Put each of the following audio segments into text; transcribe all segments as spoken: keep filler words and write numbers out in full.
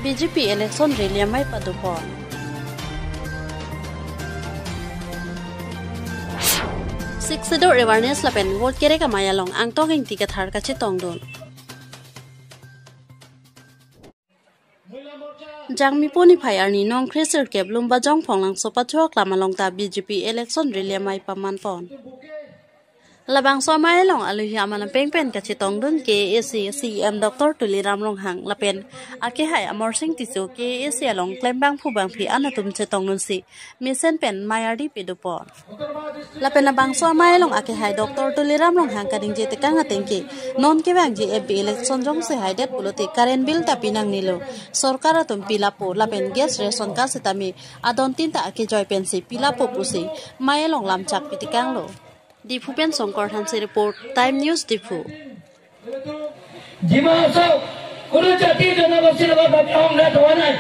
B J P election rally amei padopon. Sixth Schedule awareness lapen vote kerek amei along Angtong Ingti Kathar kachetongdun. Jangmi puni phai arni nong kre sirkep Lumbajong Phonglangso Pacho aklam along ta B J P election rally amei pamanpon. Labangso amei along alohi aman apeng pen kachetongdun K A A C C E M Doctor Tuliram Ronghang lapen akehai Amarsing Tisso K A A C along klembangphu bangphi an atum chetongdunsi mesen pen mei ardi pedopon. Lapen labangso amei along akehai Doctor Tuliram Ronghang kaningje tekang ateng ke, non kevangji M P election jongsi haidet pulote current bill ta pinangnelo, sorkar atum pilapo lapen gas ration card sitame adontin ta akejoi pensi pilapo pusi mei along lamchak pitekanglo. Diphu pen Songkor Hanse report, Time News Diphu. Dima হাছাও কোনো জাতি জনগোষ্ঠীৰ লগত আমি সংঘাত হোৱা নাই।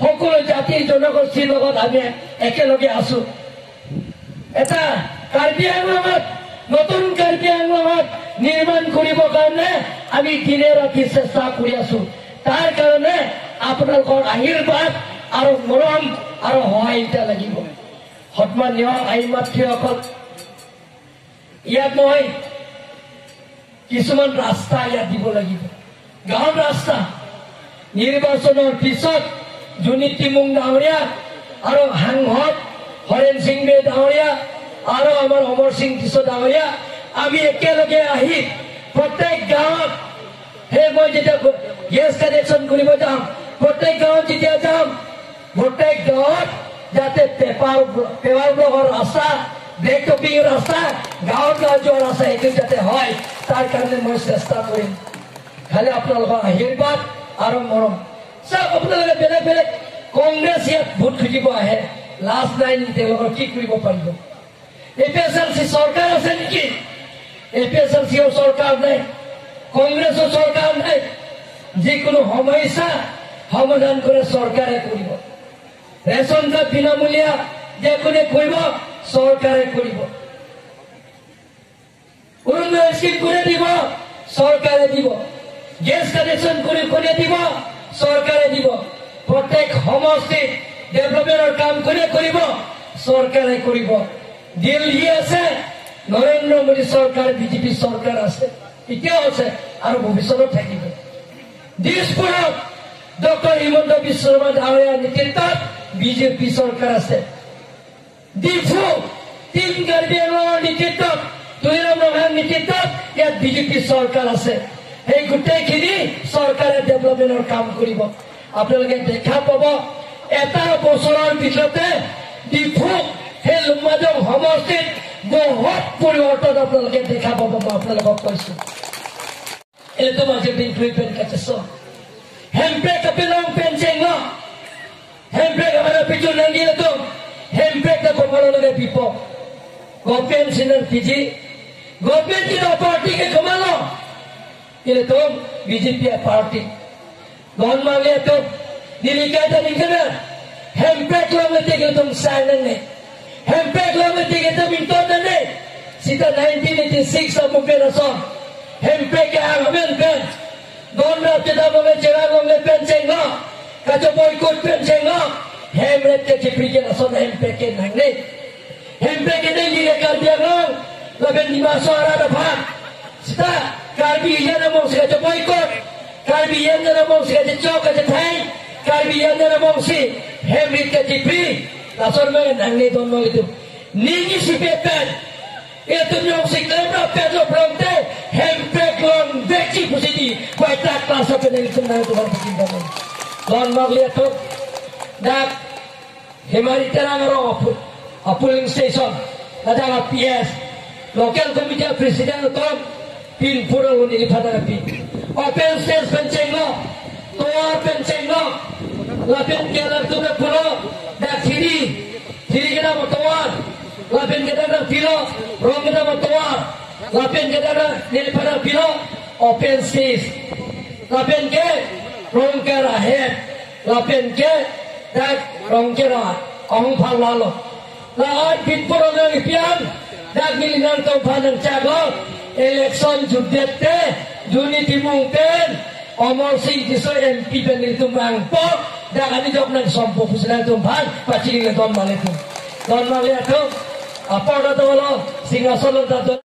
সকলো জাতি জনগোষ্ঠীৰ লগত আমি একেলগে আছো। এটা কাৰ্বি আংলঙত, নতুন কাৰ্বি আংলঙত নিৰ্মাণ কৰিবৰ কাৰণে আমি দিনে ৰাতি চেষ্টা কৰি আছো। তাৰ কাৰণে আপোনালোকৰ আশীৰ্বাদ আৰু মৰম আৰু সহায় এটা লাগিব। সন্মানীয় আইন মাতৃসকল, ইয়াত মই কিছুমান ৰাস্তা ইয়াত দিব লাগিব। গাঁৱৰ ৰাস্তা, নিৰ্বাচনৰ পিছত জুনি টিমুং ডাঙৰীয়া আৰু সাংসদ হৰেণ সিং বে ডাঙৰীয়া আৰু আমাৰ অমৰ সিং টিছো ডাঙৰীয়া, আমি একেলগে আহি প্ৰত্যেক গাঁৱত, সেই মই যেতিয়া গেছ কানেকশ্যন কৰিব যাম, প্ৰত্যেক গাঁৱত যেতিয়া যাম, গোটেই গাঁৱত যাতে পেপাৰ, পেপাৰ ব্লকৰ ৰাস্তা, ব্লেক টপিং ৰাস্তা, গাঁৱত গাঁৱত যোৱা ৰাস্তা এইটো যাতে হয়, তাৰ কাৰণে মই চেষ্টা কৰিম। খালি আপোনালোকৰ আশীৰ্বাদ আৰু মৰম। চাওক, আপোনালোকে বেলেগ বেলেগ কংগ্ৰেছ ইয়াত ভোট খুজিব আহে, লাজ নাই নেকি? তেওঁলোকৰ কি কৰিব পাৰিব? এ পি এইচ এল চি চৰকাৰ আছে নেকি? এ পি এইচ এল চিও চৰকাৰ নাই, কংগ্ৰেছো চৰকাৰ নাই। যিকোনো সমস্যা সমাধান কৰে চৰকাৰে কৰিব। ৰেচন কাৰ্ড বিনামূলীয়া যে কোনে কৰিব, চৰকাৰে কৰিব। অৰুণোদয় স্কিম কোনে দিব, চৰকাৰে দিব। গেছ কানেকশ্যন কোনে, কোনে দিব, চৰকাৰে দিব। প্ৰত্যেক সমষ্টিত ডেভেলপমেণ্টৰ কাম কোনে কৰিব, চৰকাৰে কৰিব। দিল্লী আছে, নৰেন্দ্ৰ মোদী চৰকাৰ, বি জে পি চৰকাৰ আছে, এতিয়াও আছে আৰু ভৱিষ্যতত থাকিব। দিছপুৰত ডক্টৰ হিমন্ত বিশ্ব শৰ্মা ডাঙৰীয়াৰ নেতৃত্বত বি জে পি চৰকাৰ আছে। ডিফু, টিম কাৰ্বি আংলঙৰ নেতৃত্বত, তুলিৰাম ৰংহাং নেতৃত্বত ইয়াত বি জে পি চৰকাৰ আছে। সেই গোটেইখিনি চৰকাৰে ডেভেলপমেণ্টৰ কাম কৰিব। আপোনালোকে দেখা পাব, এটা বছৰৰ ভিতৰতে ডিফু, সেই লুম্বাজং সমষ্টিত বহুত পৰিৱৰ্তন আপোনালোকে দেখা পাব, মই আপোনালোকক কৈছো। Ilitum ajat dingklui pen kacheso. Hemprek kapilong pen chenglo. Hemprek amara pichun nangji ilitum. Hemprek ta komatlo nangpipo. Government sinar piji. Government kita party ke komatlo. Ilitum B J P party. Don mangli atum, neli kaita ningkan, Hemprek longle tik ilitum sai nangne. Hemprek longle tik ilitum ington nangne. Sita nineteen eighty-six apupen ason Hemprek ke-ang amen pen, don rap chedam longle, cherap longle pen chenglo, kachoboikot pen chenglo, hem ret kachipri ke lason Hemprek ke nangne. Hemprek ke nangji ke Karbi Anglong lapen Dima Hasao arat aphan. Sita Karbi Anglong si kachoboikot, Karbi Anglong si kachechok kachethai, Karbi Anglong si hem rit kachipri, lason ma nangne don mangli atum. Neli si pepen, itum jongsi klem rap petlo pulote, Hemprek longvekji pusi di, baita klasa penang itum nangtum nangtum. Don mangli atum, dak Hemari Terang arong apu-, a polling station, ladak a P S, local committee president atum, pinpur alun ili phadar pi. Open stage pen chenglo, tovar pen chenglo, lapen ke latum le pulo, dak thiri, thiri kedam tovar, lapen kedam pilo, rong kedam tovar, lapen kedam neli phadar pilo, open stage, lapen ke Rongker ahem, lapen ke dak Rongker ahong phalalo. La-an pinpur along ipian, dak neli nangtum aphan nangchaklo, election jutdet te, Juni Timung pen, Amarsing Tisso M P pen nelitum vangpo, dak ani jok nang sompo pusi nangtum aphan pachini le don male atum. Don male atum, apor ta dolo, singhason ta don.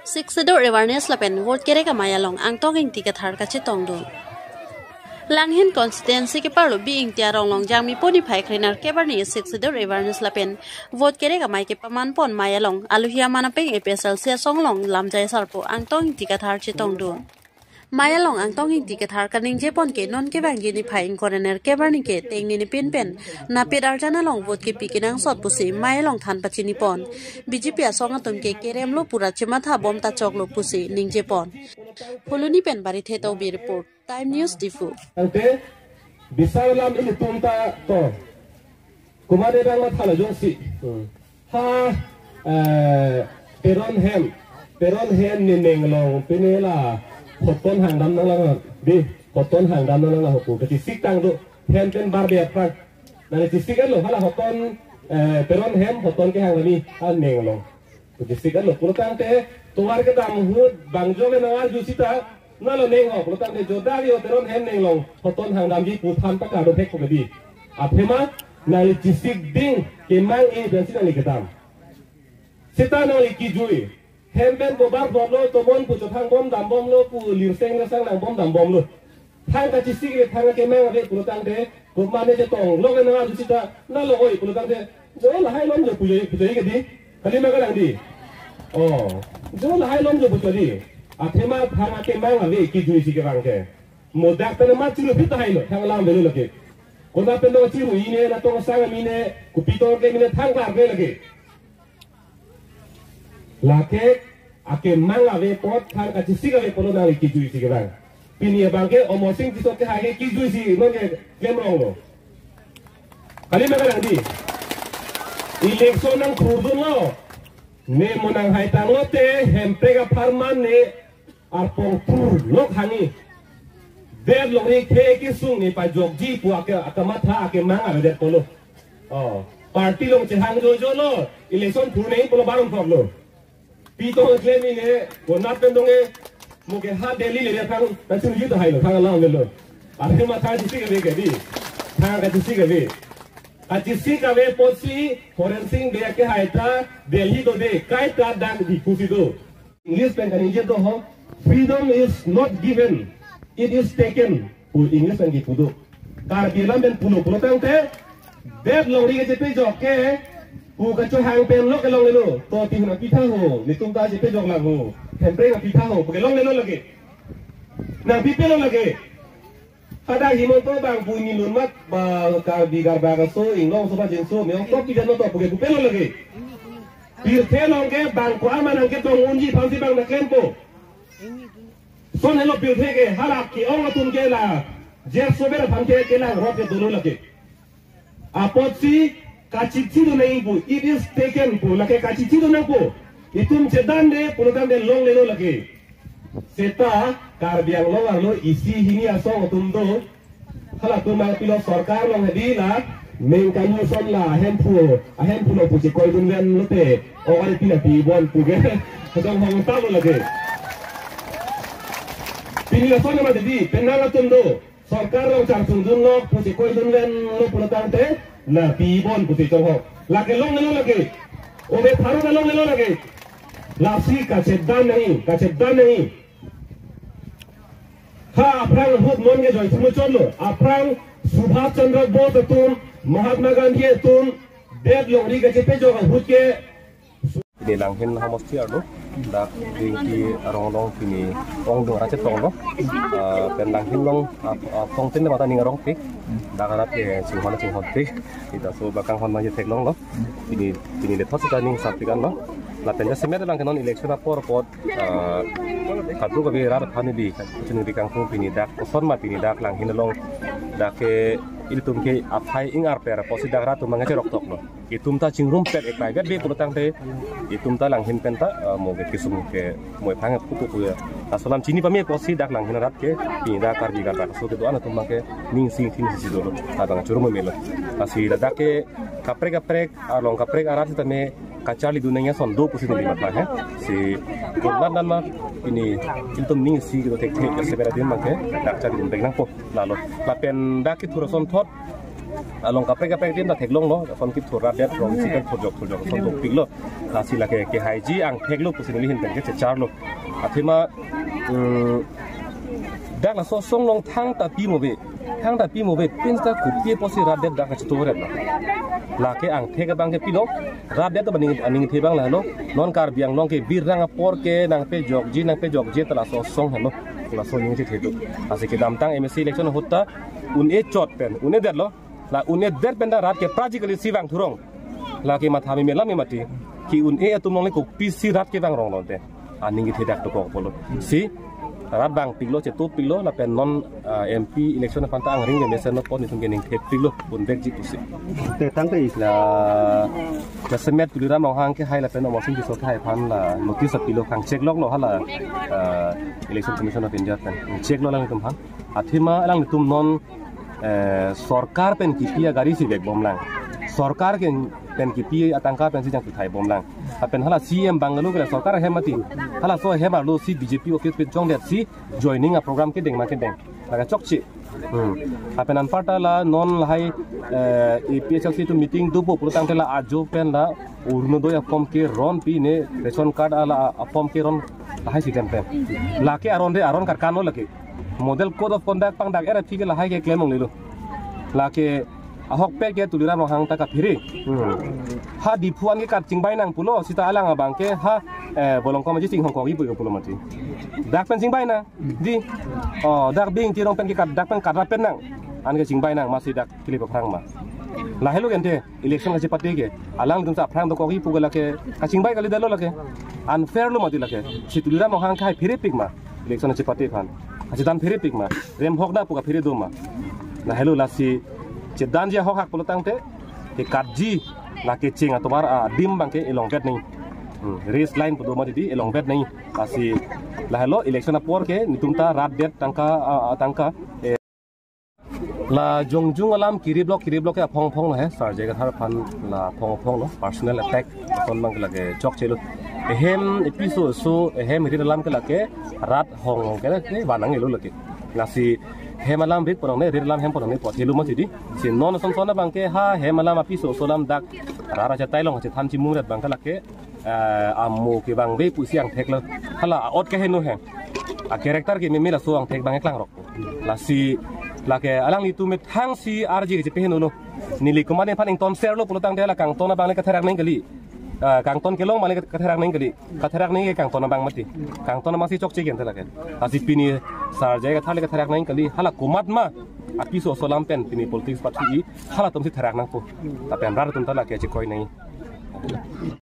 Sixth Schedule awareness lapen vote kerek amei along Angtong Ingti Kathar kachetongdun. Langhin constituency keparlo Bi Ingti arong Longjang Mipo niphai krenerkep arni Sixth Schedule awareness lapen vote kerek amei kepamanpon mei along alohi aman apeng A P H L C asong along lamjai sarpo Angtong Ingti Kathar chetongdun. Mei along Angtong Ingti Kathar kaningjepon ke non kevangji niphai ingkoi ra nerkep arni ke tengni nipin pen napit arjan along vote kepi kenangsot pusi mei along than pachinipon. B J P asong atum ke keremlo pura chematha bom ta choklo pusi ningjepon. Phuloni pen Barithe Tokbi report, Time News Diphu. Ante bisar lam ilitum ta to. Komat abang mathalo jongsi. Hmm. Ha, eh, Teron hem. Teron hem ne ning along pine la hoton hangdam nanglang di. Hoton hangdam nanglang la hopu. Kachisik tang do. Hem pen bar be aprak. Nangli chisik-etlo. Hala hoton, eh, Teron hem hoton kehang kami. Ha ning along. Kachisik-etlo. Pulotangte tovar kedam ahut bang jo ke nangarju sita. Nalo ning ho, pulotangte jo dak yo Teron hem ning along hoton hangdamji pu than pakado thek ko kedi. Athema nangli chisik ding kemang-e pensi nangli kedam. Seta nangli kijui. Hem pen kobar bomlo, tomon pu chothang bom dam bomlo, pu lirseng lirsang nang bom dam bomlo. Thang kachisik le thang kemang ave pulotangte, komat ne chetonglo ke nangarju sita, nalo oi pulotangte, jo lahai lom jo pujoi, pujoi kedi. Kali ma kalang di. Oh, jo lahai lom jo pujoi di. Athema thang akemang ave kijui si kevang ke. Mo dak pen amat chiru phit tahai lo, thang alam avelo lake. Konat pen dong chiru ine, natong asang amine, kopi tong ke mine thang klar ave lake. Lake akemang ave apot, thang kachisik ave apotlo nangli kijui si kevang. Pini abang ke Amarsing Tisso kehai ke kijui si non ke klemronglo. Kali ma kalang di. Election nangthurdunlo. Ne mo nanghai tanglote, Hemprek apharman ne arpong thur lok hangji. Det longri khei kesung ne pajokji pu ake akamatha akemang avedet pulo. Oh, party along chehang jojolo, election thur nangji pulo baron thorlo. Pi tong klem ine, konat pen dong-e, mo ke ha Delhi le thang, ta chun yu tahai lo, thang alam avelo. Athema thang chisik ave kedi. Thang kachisik ave. Kachisik ave apotsi, Horensing Bey kehai ta, Delhi dode, kaita dak dikusi do. English pen kaningje do ho, "Freedom is not given, it is taken," pu English pen kipu do. Karbi alam pen pulo pulotangte, det longri kachepejok ke, pu kachohang pen lo kelonglelo, to ti nangpitha ho, netum ta chepejok lang ho, Hemprek nangpitha ho, pu kelonglelo lake. Nangpipelo lake. Hadak Himanta abang pu nilun mat ba Karbi Garba kaso, Inglong so ba jinso, me-ong tok pidan lo to pu ke pupelo lake. Pirthe along ke bang ko-an ma nangketong unji aphansi bang nangklempo. Lason helo pirthe ke hala ke-ong atum ke la. Jeff Sober aphan ke kelang rot ke dolo lake. Apotsi kachithidun nangji pu, it is taken pu, lake kachithidun nangpo. Itum chedande pulotangte longlelo lake. Seta Karbi Anglong arlo isi hini asong atum do. Halatum apilo sorkar along hedi la, meng kanu son la, ahemphu, ahemphu lo pu chekoidun ven lote, o ari pila pi bon pu ke. Hajong hong talo lake. Pini lason ma hedi, penang atum do. Sorkar along changchungdunlo pu chekoidun venlo pulotangte, na pi bon pu chechonghok. Lake longlelo lake. Ove pharo ta longlelo lake. Lasi kachedam nangji, kachedam nangji. Ha aphrang ahut non ke joy thum chonlo. Aphrang Subhash Chandra Bose atum, Mahatma Gandhi atum, det longri kachepejok ahut ke Pini Langhin homosti arlo, dak Bi Ingti arong along pini ongdung arat chetonglo. Ah, pen Langhin along, ah, ah, tongtin le mata ning arong pik. Dak arat ke chinghon chinghon pik. Ita so bakang hon ma je theklonglo. Pini, pini le thot sita ning sap pik anlo. Lapen jasemet abang ke non election apor apot, ah, kadokave rat aphan neli chiningri kangtung pini dak koson ma pini dak Langhin along dak ke ilitum ke aphai ingarpe ra apotsi dak rat atum abang ke cherok toklo. Itum ta chingrumpet eklai vet be pulotangte, itum ta Langhin pen ta, ah, mo ke kesung ke mo ephang pupu pu ya. Laso alam chini pame apotsi dak Langhin arat ke, pini dak Karbi Garba kaso kedo-an atum abang ke ning sing thing si dolo, abang churu mo melo. Lasi ladak ke kaprek kaprek, along kaprek arat sitame Charli dun nangji ason do pusi neli matha he. Si konat nan ma pini ilitum ning isi kedo thekthe, jasemet adim abangke dak charli dun pek nangpo lalo. Lapen dak kethur asonthot along kaprek kaprek adim ta theklonglo, ason kethur rat det rong isi pen thurjok thurjok ason dopiklo. Lasi lake kehaiji angtheklo pusi neli ahin pen kechecharlo. Athema, mm, dak laso asong along thangta pi mo ave, thangta pi mo ave, pinsa kopi apotsi rat det dak kachito ret lo. Lake angthek abangke pilo, rat det abang aning, aningthe abang lalo, non Karbi Anglong ke birrang apor ke nangpejokji, nangpejokji ta laso asong helo, laso aning chethe do. Lasi kedamtang M A C election ahut ta un-e chot pen, un-e detlo, la un-e det pen ta rat ke practically si vang thurong. Lake matha meme lam mati. Ke-un-e atum along le kopisi rat kevang rong lote. Aning kethe dak dokok pulo. Si rat vangpiklo, chetopiklo, lapen non, ah, M P election aphan ta angring kemesen apot nelitum ke ningthepiklo, un-e detji pusi. Te tangte la, jasemet Tuliram Ronghang kehai lapen Amarsing Tisso kehai aphan la notice apilo, kangchek loklo hala, ah, Election Commission of India pen. Chek lo alanglitum aphan. Athema alanglitum non, eh, sorkar pen kipi agari si vekbomlang. Sorkar pen kipi atangka pensi jangthuthai bomlang. Lapen hala C M bungalow ke la sorkar ahem mati. Halaso ahem arlo si B J P office pen chongdetsi joining aprogram kedeng ma kedeng. Lake chokche. Hmm. Lapen anparta la non lahai, eh, A P H L C atum meeting dopo pulo tangte la ajo pen la Orunodoi aform keron, pine ration card ala aform keron lahai si tem tem. Lake aron de aron karkan lo lake. Model code of conduct pangdak era aphi ke lahai keklem longlelo. Lake ahokpet ke Tuliram Ronghang ta kaphere. Hmm. Ha Diphu an ke kat chingbai nang pulo, sita alang abangke ha, eh, Volongkom Aje chinghongkokji pu pulo mati. Dak pen chingbai nang, di. Oh, dak Bey Ingti arong pen ke kat, dak pen kat ra pen nang. An ke chingbai nang, masi dak kili aphrang ma. Lahelo kente, election kachepate ke. Alanglitum ta aphrang dokokji pu ke lake, kachingbai kali detlo lake. Unfair lo mati lake. Si Tuliram Ronghang kehai pherepik ma. Election chepate aphan. Kachedan pherepik ma. Remhok da pu kaphere do ma. Lahelo lasi chedanji ahok hak pulo tangte, ke katji, lake cheng atovar adim abangke elongvet nangji. Hmm, race line pu do mati di, elongvet nangji. Lasi lahelo election apor ke nelitum ta rat det tangka, ah, ah, tangka, eh, la jongjung alam kiri blok, kiri blok ke aphong aphong lo he, Sir J I Kathar aphan la aphong aphong lo, personal attack ason abang ke lake chokchelo. Ehem episo so, ehem rit alam ke lake rat hong hong ke lake vananglo lake. Lasi hem alam rit ponang ne, rit alam hem ponang ne, pu thelo mati di. Si non ason son abangke ha hem alam apiso so alam dak rat achetai along achethan chimung ret abangke lake, eh, amo kevangve pusi angthek lo. Hala a'ot keheno he. A character ke meme laso angthek abang eklang rok. Lasi lake alanglitum methang si arji kachepeheno lo. Neli komat aphan ington serlo pulo tangte la kangton abang le katherak nangji kali. Ah, kangton kelong abang le katherak nangji kali. Katherak nangji ke kangton abang mati. Kangton abang si chokche kente lake. Lasi pini Sir J I Kathar le katherak nangji kali. Hala komat ma apiso so alam pen pini politics party i halatum si therak nangpo. Lapen rat atum ta lake chekoi nangji.